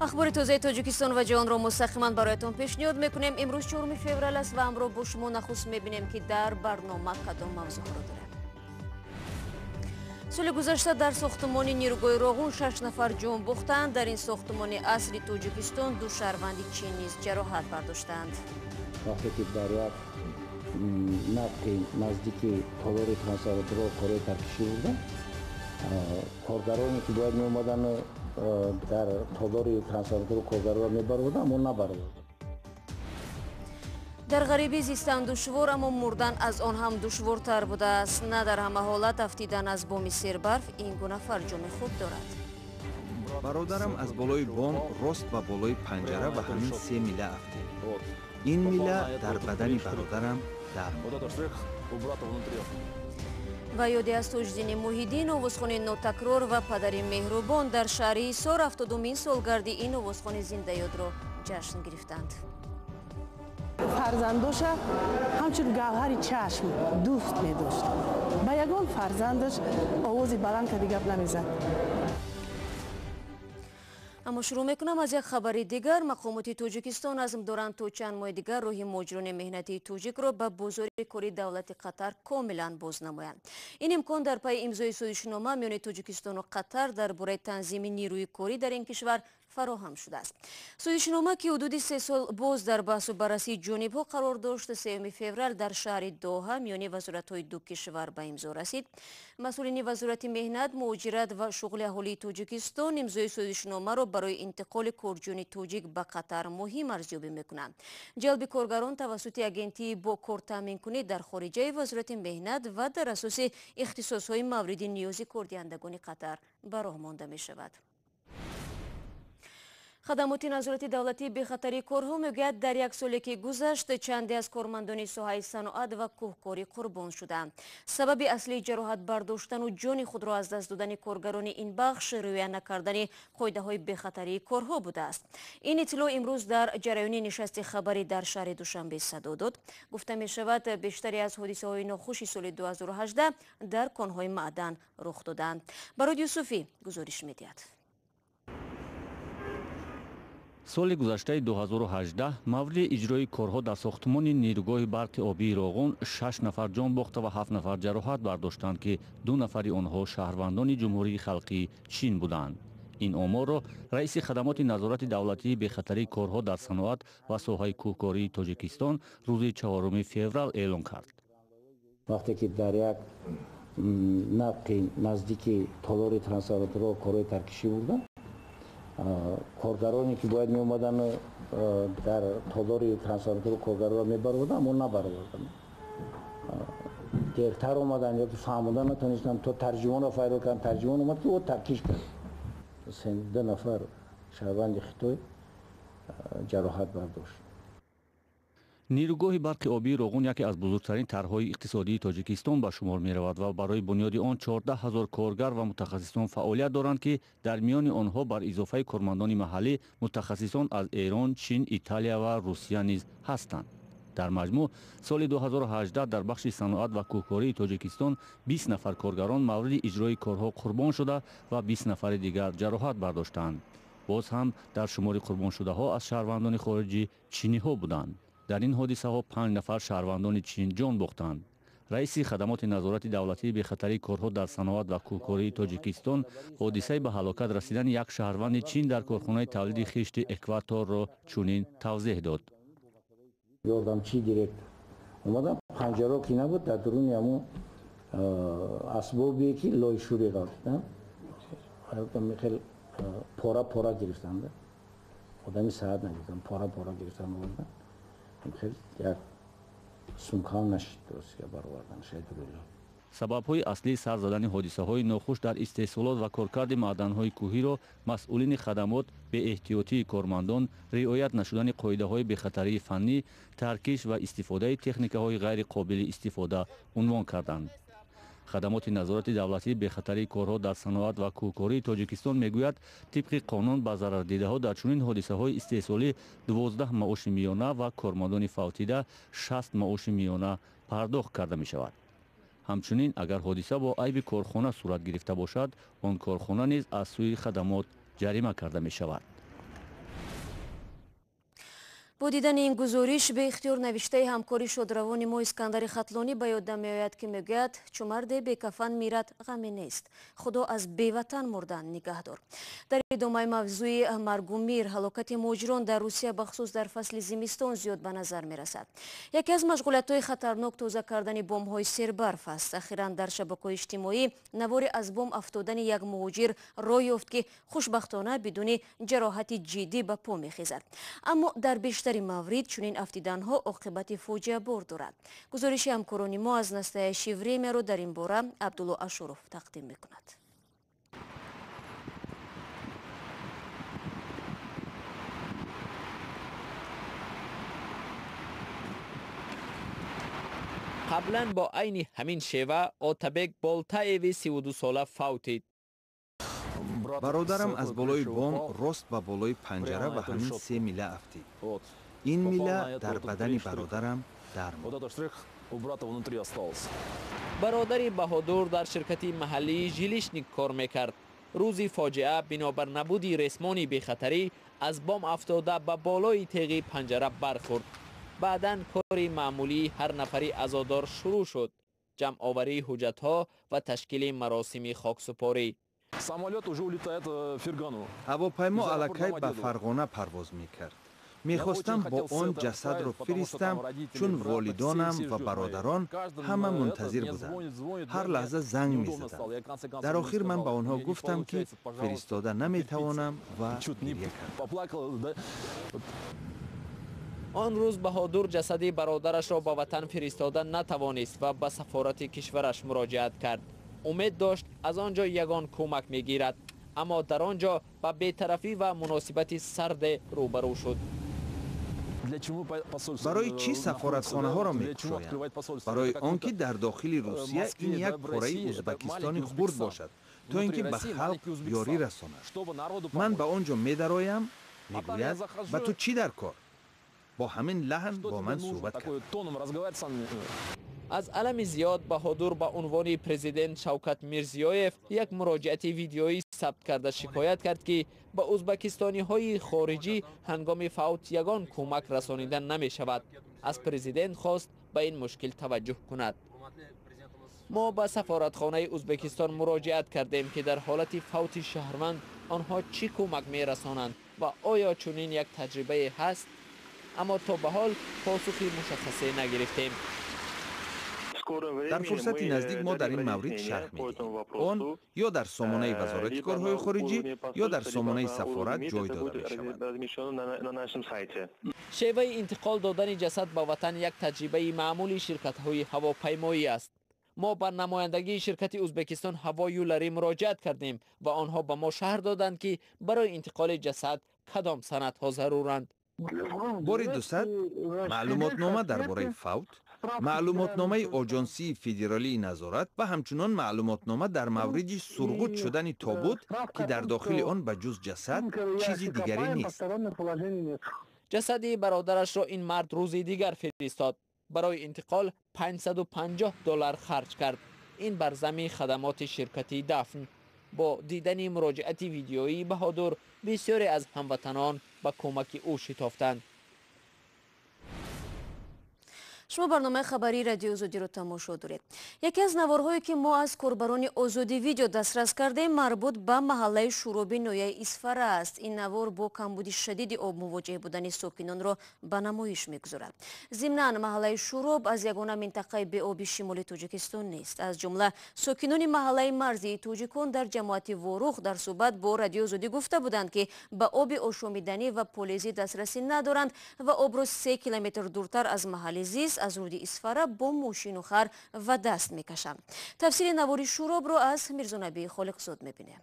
Ахбори тозаи Тоҷикистон ва ҷаҳонро мустақиман бароятон пешниҳод мекунем. Имрӯз 4 феврал аст ва ҳамроҳ бо шумо нахуст мебинем, ки дар барнома кадом мавзӯъҳоро дорем. Соли гузашта дар сохтумони нерӯгоҳи Роғун 6 нафар ҷон бохтанд. Дар ин сохтумони асри Тоҷикистон 2 шаҳрванди Чин низ ҷароҳат бардоштанд. Вақте ки дар як нақи наздики толори трансформаторҳо корҳои таркишӣ бурданд, коргароне ки бояд меомаданд дар толори трансформатору коргароро мебароварданд, аммо набароварданд. Дар ғарибӣ зистан душвор, аммо мурдан аз он ҳам душвортар будааст. На дар ҳама ҳолат афтидан аз боми сербарф ин гуна фарҷоми хуб дорад. Бародарам аз болои бом рост ба болои панҷара ва ҳамин 3 мила афтид. Ин мила дар бадани бародарам дар ва ёде аз Тоҷиддини Муҳиддин, овозхони нотакрор ва падари меҳрубон, дар шаҳри Ҳисор 70-умин солгарди ин овозхони зиндаёдро ҷашн гирифтанд. Фарзандоша ҳамчун гавҳари чашм дӯст медошт. Ба ягон фарзандаш овози баланд кади гап намезад. Аммо шурӯъ мекунам аз як хабари дигар. Мақомоти Тоҷикистон азм доранд то чанд моҳи дигар роҳи муҳоҷирони меҳнатии тоҷикро ба бозори кори давлати Қатар комилан боз намоянд. Ин имкон дар пайи имзои созишнома миёни Тоҷикистону Қатар дар бораи танзими нерӯи корӣ дар ин кишвар фароҳам шудааст. Созишнома, ки ҳудуди 3 сол боз дар баҳсу баррасии ҷонибҳо қарор дошт, 3 феврал дар шаҳри Доҳа миёни вазоратҳои ду кишвар ба имзо расид. Масъулини Вазорати меҳнат, муҳоҷират ва шуғли аҳолии Тоҷикистон имзои созишномаро барои интиқоли корҷӯёни тоҷик ба Қатар муҳим арзёбӣ мекунанд. Ҷалби коргарон тавассути агентии бо кор таъминкунӣ дар хориҷаи Вазорати меҳнат ва дар асоси ихтисосҳои мавриди ниёзи кордиҳандагони Қатар ба роҳ монда мешавад. Хадамоти назорати давлатии бехатарии корҳо мегӯяд, дар як соле ки гузашт чанде аз кормандони соҳаи саноат ва кӯҳкорӣ қурбон шуданд. Сабаби аслии ҷароҳат бардоштану ҷони худро аз даст додани коргарони ин бахш риоя накардани қоидаҳои бехатарии корҳо будааст. Ин иттилоъ имрӯз дар ҷараёни нишасти хабарӣ дар шаҳри Душанбе садо дод. Гуфта мешавад, бештаре аз ҳодисаҳои нохуши соли 2018 дар конҳои маъдан рух доданд. Барод Юсуфӣ гузориш медиҳад. Соли гузаштаи 2018 мавриди иҷрои корҳо дар сохтумони нерӯгоҳи барқи обии Роғун 6 нафар ҷон бохта ва 7 нафар ҷароҳат бардоштанд, ки 2 нафари онҳо шаҳрвандони Ҷумҳурии Халқии Чин буданд. Ин оморро раиси хадамоти назорати давлатии бехатарии корҳо дар саноат ва соҳаи кӯҳкории Тоҷикистон рӯзи 4 феврал эълон кард. Вақте ки дар як нақи наздики толори трансформаторҳо корҳои таркишӣ бурданд, коргароне ки бояд меомаданд дар толори трансформатору коргароро мебароварданд, аммо набароварданд. Дертар омаданд ё ки фаҳмода натонистанд, то тарҷумонро файрод карданд. Тарҷумон омад, ки ӯ таркиш кард. 2 нафар шаҳрванди Хитой ҷароҳат бардошт. Нерӯгоҳи барқи обии Роғун яке аз бузургтарин тарҳҳои иқтисодии Тоҷикистон ба шумор меравад ва барои бунёди он 14 000 коргар ва мутахассисон фаъолият доранд, ки дар миёни онҳо бар изофаи кормандони маҳаллӣ мутахассисон аз Эрон, Чин, Италия ва Русия низ ҳастанд. Дар маҷмӯъ соли 2018 дар бахши саноат ва кӯҳкории Тоҷикистон 20 нафар коргарон мавриди иҷрои корҳо қурбон шуда ва 20 нафари дигар ҷароҳат бардоштанд. Боз ҳам дар шумори қурбоншудаҳо аз шаҳрвандони хориҷӣ чиниҳо буданд. Дар ин ҳодисаҳо 5 нафар шаҳрвандони Чин ҷон бохтанд. Раиси хадамоти назорати давлатии бехатарии корҳо дар саноат ва кӯҳкории Тоҷикистон ҳодисаи ба ҳалокат расидани як шаҳрванди Чин дар корхонаи тавлиди хишти Экваторро чунин тавзеҳ дод. Ёрдамчии директор омадам, панҷаро ки набуд, дар дуруни ҳамун асбобе ки лойшӯрӣ ғалтиданд, хел пора пора гирифтанд. Одами саҳат нагирифтанд, пора пора гирифтанд, оварданд. Як сумкаам нашид, ростига баровардан шайдурулло. Сабабҳои аслии сар задани ҳодисаҳои нохуш дар истеҳсолот ва коркарди маъданҳои кӯҳиро масъулини хадамот беэҳтиётии кормандон, риоят нашудани қоидаҳои бехатарии фаннӣ, таркиш ва истифодаи техникаҳои ғайриқобили истифода унвон карданд. Хадамоти назорати давлатии бехатарии корҳо дар саноат ва кӯҳкории Тоҷикистон мегӯяд, тибқи қонун ба зарардидаҳо дар чунин ҳодисаҳои истеҳсолӣ 12 маоши миёна ва кормандони фавтида 60 маоши миёна пардохт карда мешавад. Ҳамчунин агар ҳодиса бо айби корхона сурат гирифта бошад, он корхона низ аз сӯи хадамот ҷарима карда мешавад. Бо дидани ин гузориш беихтиёр навиштаи ҳамкори шодравони мо Искандари Хатлонӣ ба ёдам меояд, ки мегӯяд: чу марде бекафан мирад, ғаме нест, Худо аз беватан мурдан нигаҳдор. Дар идомаи мавзӯи маргу мир, ҳалокати муҳоҷирон дар Русия бахусус дар фасли зимистон зиёд ба назар мерасад. Яке аз машғулиятҳои хатарнок тоза кардани бомҳои сербарф аст. Ахиран дар шабакаҳои иҷтимоӣ навори аз бом афтодани як муҳоҷир роҳ ёфт, ки хушбахтона бидуни ҷароҳати ҷиддӣ ба по мехезад. Аммо дар бештари маврид чунин афтиданҳо оқибати фоҷиабор дорад. Гузориши ҳамкорони мо аз Настоящее времяро дар ин бора Абдулло Ашуров тақдим мекунад. Қаблан бо айни ҳамин шева Отабек Болтаеви 32 сола фавтид. Бародарам аз болои бом рост ба болои панҷара ва ҳамин се мила афтид. Ин мила дар бадани бародарам дар монд. Бародари Баҳодур дар ширкати маҳаллии Жилишник кор мекард. Рӯзи фоҷиа бинобар набуди ресмони бехатарӣ аз бом афтода ба болои теғи панҷара бархӯрд. Баъдан кори маъмулии ҳар нафари азодор шурӯъ шуд: ҷамъоварии ҳуҷҷатҳо ва ташкили маросими хоксупорӣ. Самолет уже улетает в Фергану. Ҳавопаймо аллакай ба Фарғона парвоз мекард. Мехостам бо он ҷасадро фиристам, чун волидонам ва бародарон ҳама мунтазир буданд, ҳар лаҳза занг мезаданд. Дар охир ман ба онҳо гуфтам, ки фиристода наметавонам, ва гирья кардам. Он рӯз Баҳодур ҷасади бародарашро ба ватан фиристода натавонист ва ба сафорати кишвараш муроҷиат кард. Умед дошт, аз он ҷо ягон кӯмак мегирад, аммо дар он ҷо ба бетарафӣ ва муносибати сарде рӯбарӯ шуд. Барои чӣ сафоратхонаҳоро мекушоянд? Барои он ки дар дохили Русия ин як пораи Ӯзбекистони хурд бошад, то ин ки ба халқ ёрӣ расонад. Ман ба он ҷо медароям, мегӯяд: ба ту чӣ дар кор? Бо ҳамин лаҳн бо ман суҳбат кард. Аз алами зиёд Баҳодур ба унвони президент Шавкат Мирзиёев як муроҷиати видеоӣ сабт карда шикоят кард, ки ба ӯзбекистониҳои хориҷӣ ҳангоми фавт ягон кӯмак расонида намешавад. Аз президент хост ба ин мушкил таваҷҷӯҳ кунад. Мо ба сафоратхонаи Ӯзбекистон муроҷиат кардем, ки дар ҳолати фавти шаҳрванд онҳо чӣ кӯмак мерасонанд ва оё чунин як таҷрибае ҳаст, аммо то ба ҳол посухи мушаххасе нагирифтем. Дар фурсати наздик мо дар ин маврид шарҳ медиҳем. Он ё дар сомонаи Вазорати корҳои хориҷӣ, ё дар сомонаи сафорат ҷой дода мешавад. Шеваи интиқол додани ҷасад ба ватан як таҷрибаи маъмули ширкатҳои ҳавопаймоӣ аст. Мо ба намояндагии ширкати Ӯзбекистон Ҳаво Юлари муроҷиат кардем ва онҳо ба мо шарҳ доданд, ки барои интиқоли ҷасад кадом санадҳо заруранд. Бори 200 маълумотнома дар бораи фавт, маълумотномаи Оҷонсии федералии назорат ва ҳамчунон маълумотнома дар мавриди сурғут шудани тобут, ки дар дохили он ба ҷуз ҷасад чизи дигаре нест. Ҷасади бародарашро ин мард рӯзи дигар фиристод. Барои интиқол 550 доллар харҷ кард. Ин бар зами хадамоти ширкати дафн. Бо дидани муроҷиати видеоии Баҳодур бисёре аз ҳамватанон ба кӯмаки ӯ шитофтанд. Шумо барномаи хабарии Радиои Озодиро тамошо доред. Яке аз наворҳое, ки мо аз корбарони Озодӣ Видео дастрас кардем, марбут ба маҳаллаи Шӯроби ноҳияи Исфара аст. Ин навор бо камбуди шадиди об мувоҷеҳ будани сокинонро ба намоиш мегузорад. Зимнан, маҳаллаи Шӯроб аз ягона минтақаи беоби шимоли Тоҷикистон нест. Аз ҷумла сокинони маҳаллаи марзии тоҷикон дар ҷамоати Ворух дар суҳбат бо Радиои Озодӣ гуфта буданд, ки ба оби ошомиданӣ ва полезӣ дастрасӣ надоранд ва обро 3 километр дуртар аз маҳалли зист аз руди Исфара бо мошину хар ва даст мекашанд. Тафсири навори Шӯробро аз Мирзонабии Холиқзод мебинем.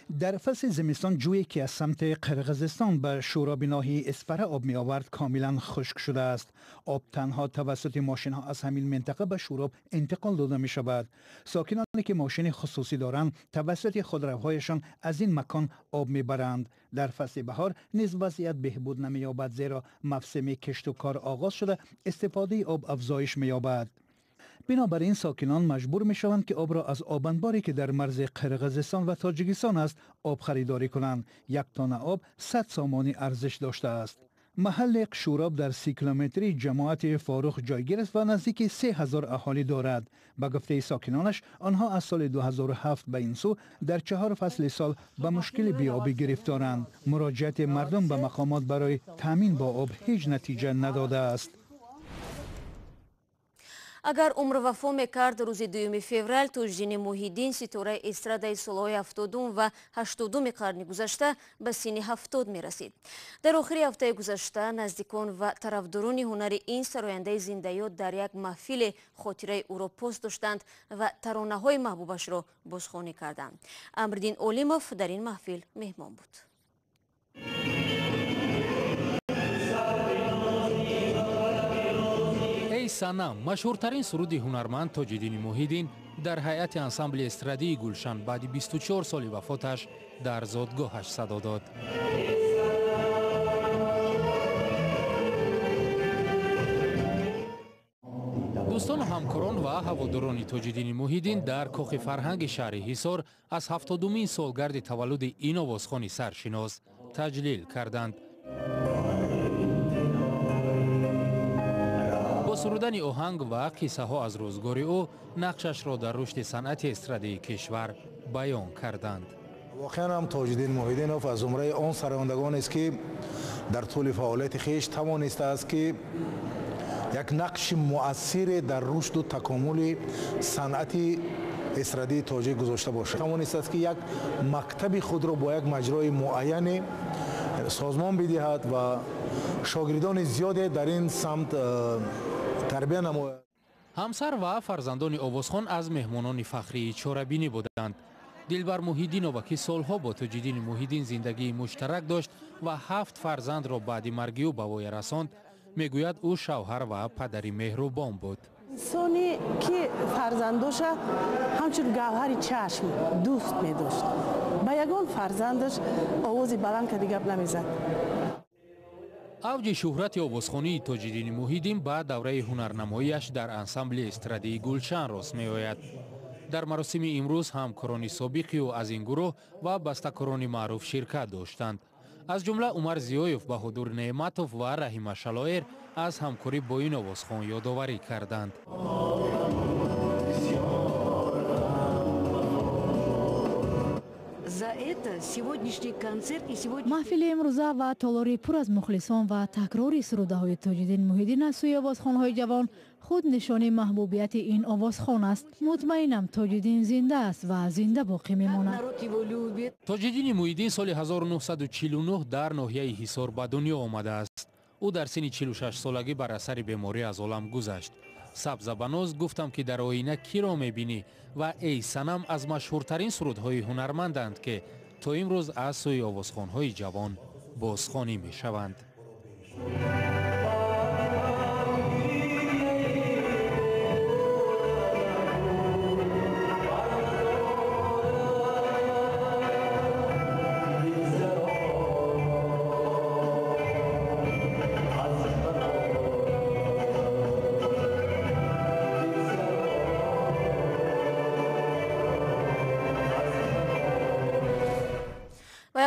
Дар фасли зимистон ҷӯе ки аз самти Қирғизистон ба Шӯроби ноҳияи Исфара об меовард, комилан хушк шудааст. Об танҳо тавассути мошинҳо аз ҳамин минтақа ба Шӯроб интиқол дода мешавад. Сокиноне ки мошини хусусӣ доранд, тавассути худравҳояшон аз ин макон об мебаранд. Дар фасли баҳор низ вазъият беҳбуд намеёбад, зеро мавсими кишту кор оғоз шуда, истифодаи об афзоиш меёбад. Бинобар ин сокинон маҷбур мешаванд, ки обро аз обанборе, ки дар марзи Қирғизистон ва Тоҷикистон аст, об харидорӣ кунанд. Як тонна об 100 сомонӣ арзиш доштааст. Маҳалли Шӯроб дар 30 километри ҷамоати Форух ҷойгир аст ва наздики 3000 аҳолӣ дорад. Ба гуфтаи сокинонаш, онҳо аз соли 2007 ба ин сӯ дар 4 фасли сол ба мушкили беобӣ гирифторанд. Муроҷиати мардум ба мақомот барои таъмин бо об ҳеҷ натиҷа надодааст. Агар умр вафо мекард, рӯзи 2 феврал Тоҷиддини Муҳиддин, ситораи эстрадаи солҳои 70 ва 80 қарни гузашта, ба синни 70 мерасид. Дар охири ҳафтаи гузашта наздикон ва тарафдорони ҳунари ин сарояндаи зиндаёд дар як маҳфиле хотираи ӯро пост доштанд ва таронаҳои маҳбубашро бозхонӣ карданд. Амриддин Олимов дар ин маҳфил меҳмон буд. Эй санам, машҳуртарин суруди ҳунарманд Тоҷиддини Муҳиддин дар ҳайати ансамбли эстрадии Гулшан баъди 24 соли вафоташ дар зодгоҳаш садо дод. Дӯстону ҳамкорон ва ҳаводорони Тоҷиддини Муҳиддин дар кохи фарҳанги шаҳри Ҳисор аз 70-умин солгарди таваллуди ин овозхони саршинос таҷлил карданд. Сурудани оҳанг ва қиссаҳо аз рӯзгори ӯ нақшашро дар рушди санъати эстрадии кишвар баён карданд. Воқеан ҳам Тоҷиддин Муҳиддинов аз зумраи он сарояндагонест, ки дар тӯли фаъолияти хеш тавонистааст, ки як нақши муассире дар рушду такомули санъати эстрадии тоҷик гузошта бошад. Тавонистааст, ки як мактаби худро бо як маҷрои муайяне созмон бидиҳад ва шогирдони зиёде дар ин самт тарбия намояд. Ҳамсар ва фарзандони овозхон аз меҳмонони фахрии чорабинӣ буданд. Дилбар Муҳиддинова, ки солҳо бо Тоҷиддини Муҳиддин зиндагии муштарак дошт ва 7 фарзандро баъди марги ӯ ба воя расонд, мегӯяд ӯ шавҳар ва падари меҳрубон буд. Инсоне ки фарзандоша ҳамчун гавҳари чашм дӯст медошт, ба ягон фарзандаш овози баланд кади гап намезад. Авҷи шӯҳрати овозхонии Тоҷиддини Муҳиддин ба давраи ҳунарнамоияш дар ансамбли эстрадии Гулшан рост меояд. Дар маросими имрӯз ҳамкорони собиқи ӯ аз ин гурӯҳ ва бастакорони маъруф ширкат доштанд. Аз ҷумла Умар Зиёев, Баҳодур Неъматов ва Раҳима Шалоер аз ҳамкорӣ бо ин овозхон ёдоварӣ карданд. Маҳфили имрӯза ва толори пур аз мухлисон ва такрори сурудаҳои Тоҷиддин Муҳиддин аз сӯи овозхонҳои ҷавон худ нишони маҳбубияти ин овозхон аст. Мутмаинам, Тоҷиддин зинда аст ва зинда боқӣ мемонад. Тоҷиддини Муҳиддин соли 1949 дар ноҳияи Ҳисор ба дунё омадааст. Ӯ дар синни 46 солагӣ бар асари беморӣ аз олам гузашт. Сабзабаноз, гуфтам ки дар оина киро мебинӣ ва Эй санам аз машҳуртарин сурудҳои ҳунарманданд, ки то имрӯз аз сӯи овозхонҳои ҷавон бозхонӣ мешаванд.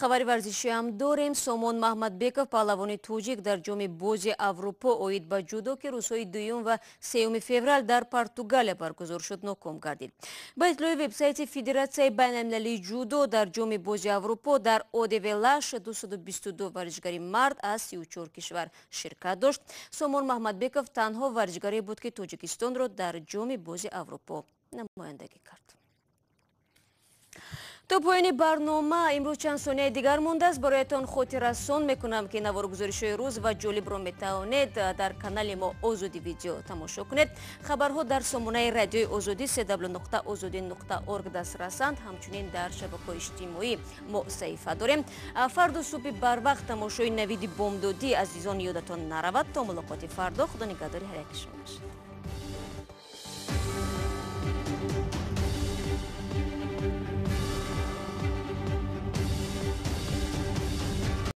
Хабари варзишӣ ҳам дорем. Сомон Маҳмадбеков, паҳлавони тоҷик, дар ҷоми бози Аврупо оид ба ҷудо, ки рӯзҳои 2 ва 3 феврал дар Португалия баргузор шуд, ноком гардид. Ба иттилои вебсайти Федератсияи байналмилалии ҷудо, дар ҷоми бози Аврупо дар Одевелаш 222 варзишгари мард аз 34 кишвар ширкат дошт. Сомон Маҳмадбеков танҳо варзишгаре буд, ки Тоҷикистонро дар ҷоми бози Аврупо намояндагӣ кард. То поёни барнома имрӯз чанд сонияи дигар мондааст. Бароятон хотиррасон мекунам, ки наворгузоришҳои рӯз ва ҷолибро метавонед дар канали мо Озодӣ видео тамошо кунед. Хабарҳо дар сомонаи радиои Озодӣ cw.ozodi.org дастрасанд. Ҳамчунин дар шабакаҳои иҷтимоӣ мо саҳифа дорем. Фардо субҳи барвақт тамошои навиди бомдодӣ азизон ёдатон наравад. То мулоқоти фардо, худо нигаҳдори ҳар яки шумо бошад.